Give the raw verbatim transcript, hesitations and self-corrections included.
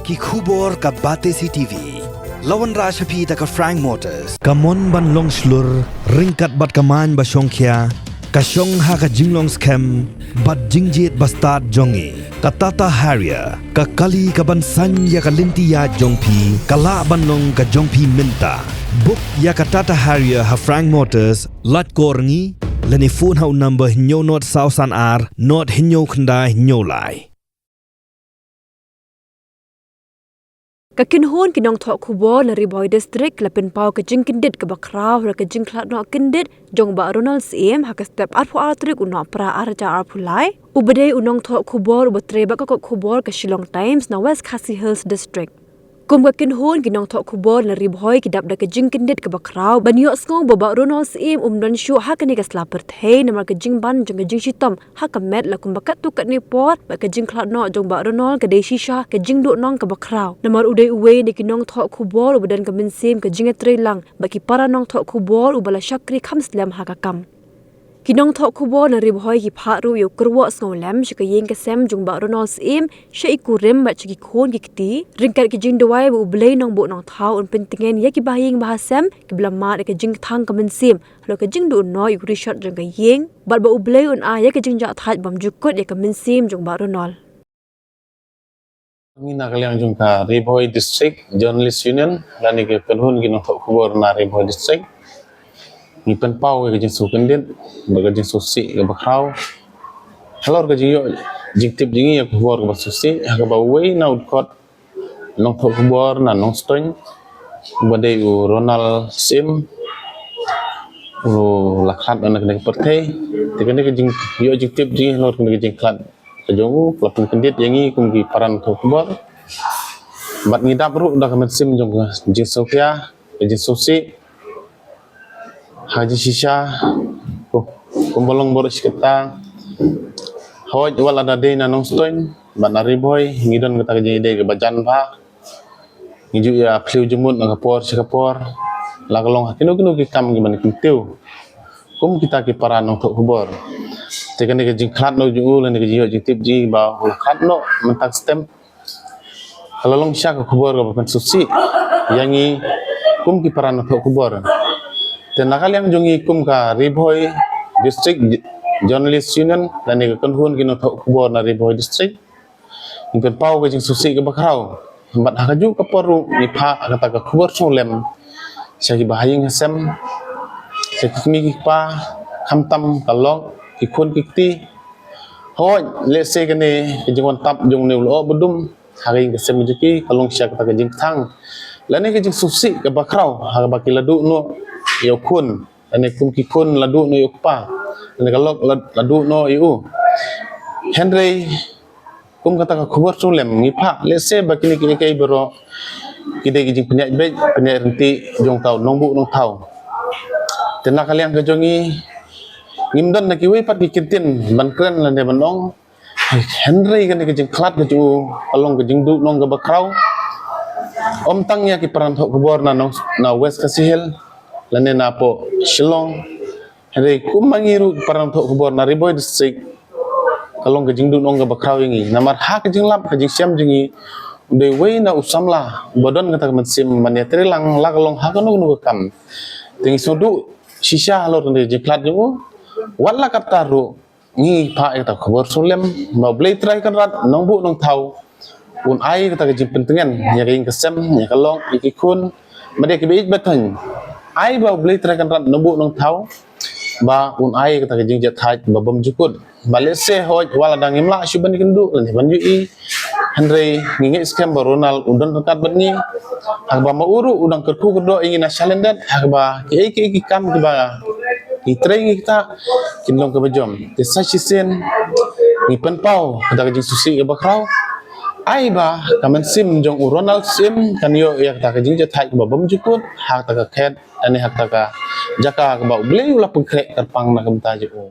Ki khubor ka Batesi T V. La wanrah sha phi da ka Frank Motors. Ka mon ban long shlur, ryngkat bad ka main ba shongkhia, ka shong ha ka jinglong skhem bad jingjied ba stad jong ngi. Ka Tata Harrier, ka kali ka ban saiñ ïa ka lynti ïaid jong phi, ka lah ban long ka jong phi mynta. Book ïa ka Tata Harrier ha Frank Motors, lait call ngi, lane phone ha u number hynñiew nod saw san ar, nod hynñiew khyndai hynñiew lai. Ka kynhun ki nongthoh khubor na Ri Bhoi District la pynpaw ka jingkyndit kaba khraw ha ka jingkhlad noh kyndit jong Bah Ronald Syiem ha ka step arphew ar tarik u Nohprah arhajar arphew lai, uba dei u nongthoh khubor uba trei bad ka kot khubor ka Shillong Times na West Khasi Hills District. Kum ka kynhun ki nongthoh khubor na Ri Bhoi ki dap da ka jingkyndit kaba khraw ban ïohsngew ba Bah Ronald Syiem um don shuh ha kane ka sla pyrthei namar ka jingban jong ka jingshitom ha ka met la kumba katto katne por, bad ka jingkhlad noh jong Bah Ronald ka dei shisha ka jingduh nong kaba khraw. Namar u dei uwei na ki nongthoh khubor uba don ka mynsiem ka jingïatreilang bad ki para nongthoh khubor uba la shakri kham slem ha ka kam. Ki nongthoh khubor na Ri Bhoi ki phah ruh ïa u kyrwoh sngewlem sha ka ïing ka sem jong Bah Ronald Syiem, sha i kurim bad sha ki khun ki kti, ryngkat ki jingduwai ba U Blei Nongbuh Nongthaw un pyntngen ïa ki bahaïing bahasem kiba la mad ïa ka jingthang ka mynsiem halor ka jingduh noh ïa u rishot jong ka ïing, bad ba U Blei un ai ïa ka jingjahthait bymjukut ïa ka mynsiem jong Bah Ronald. Ngi na ka liang jong ka Ri Bhoi District Journalist Union, lane ka kynhun ki nongthoh khubor na Ri Bhoi District, ngi pynpaw ïa ka jingsngewkyndit bad ka jingsngewsih kaba khraw halor ka jingïoh jingtip jong ngi ïa ka khubor kaba sngewsih ha kaba uwei na u dkhot nongthoh khubor na Nongstoiñ, uba dei u Ronald Syiem, u la khlad na kane ka pyrthei. Te kane ka jingïoh jingtip jong ngi halor kane ka jingkhlad ka jong u ka la pynkyndit ïa ngi kum ki para nongthoh khubor. Bad ngi dap ruh da ka mynsiem jong ka jingsngewkhia, ka jingsngewsih, ha jingshisha, ku-, kumba long baroh shi katta. Hooid, wat lada dei na Nongstoiñ bad na Ri Bhoi, ngi don kata ka jingïadei kaba jan bha. Ngi ju ïa phylliew jingmut na ka por sha ka por, la ka long ha kino kino ki kam kiba ngi kyntiew kum kita ki para nongthoh khubor. Te kane ka jingkhlad noh jong u lane ka jingïoh jingtip jong ngi ba u la khlad noh mynta ka step, ka la long shisha ka khubor kaba pynsngewsih ïa ngi kum ki para nongthoh khubor. Te na ka liang jong ngi kum ka Ri Bhoi District Journalist Union, lane ka kynhun ki nongthoh khubor na Ri Bhoi District, ngi pynpaw ka jingsngewsih kaba khraw. Bad ha kajuh ka por ruh ngi phah kata ka khubor sngewlem sha ki bahaïing hasem, sha ki kmie ki kpa, khamtam ka lok, ki khun ki kti. Hooid, lehse kane ka jingwan tap jong une u lyoh ba dum ha ka ïing ka sem jong ki ka long shisha kata ka jingthang lane ka jingsngewsih kaba khraw ha kaba ki la duh noh ïa u khun, lane kum ki khun la duh noh ïa u kpa, lane ka lok la, la duh noh ïa u. Hynrei kum kata ka khubor sngewlem ngi phah, lehse ba kine kiei kiei baroh ki dei ki jingpynïaid beit pynïaid ryntih jong uta u nongbuh nongthaw. Te na ka liang ka jong ngi, ngim don da kiwei pat ki kyntien ban kren lane ban ong. Hynrei kane ka jingkhlad ka jong u ka long ka jingduh nong kaba khraw, ym tang ïa ki para nongthoh khubor na nong, na West Khasi Hills lane na poh Shillong. Hynrei kum ma ngi ruh para nongthoh khubor na Ri Bhoi District, ka long ka jingduh nong kaba khraw ïa ngi. Namar ha ka jinglap ka jingshem jong ngi, u dei uwei na u samla uba don kata ka mynsiem ban ïatreilang la ka long ha kano kano ka kam. Te ngi sngewduh shisha halor kane ka jingkhlad jong u. Wat la katta ruh, ngi phah ïa kata ka khubor sngewlem ba U Blei Trai Kynrad Nongbuh Nongthaw un ai kata ka jingpyntngen ïa ka ïing ka sem, ïa ka lok, ïa ki khun, bad ïa kiba ïeit ba thaiñ. Ai ba U Blei Trai Kynrad Nongbuh Nongthaw ba un ai kata ka jingjahthait ba bymjukut. Ba lehse hooid wat lada ngim lah shuh ban ïakynduh lane ban ïohi, hynrei ngi ngeit skhem ba u Ronald u don ryngkat bad ngi. Haba ma u ruh u dang kyrkhu kyrdoh ïa ngi na shalyndet, haba kiei kiei ki kam kiba ngi trei ngi ktah kin long kaba jom. Te sa shisien ngi pynpaw kata ka jingsngewsih kaba khraw. Ai ba ka mynsiem jong u Ronald Syiem kan ïoh ïa kata ka jingjahthait kaba bymjukut ha kata ka khet, lane ha kata ka jaka kaba U Blei u la pynkhreh kyrpang na ka bynta jong u.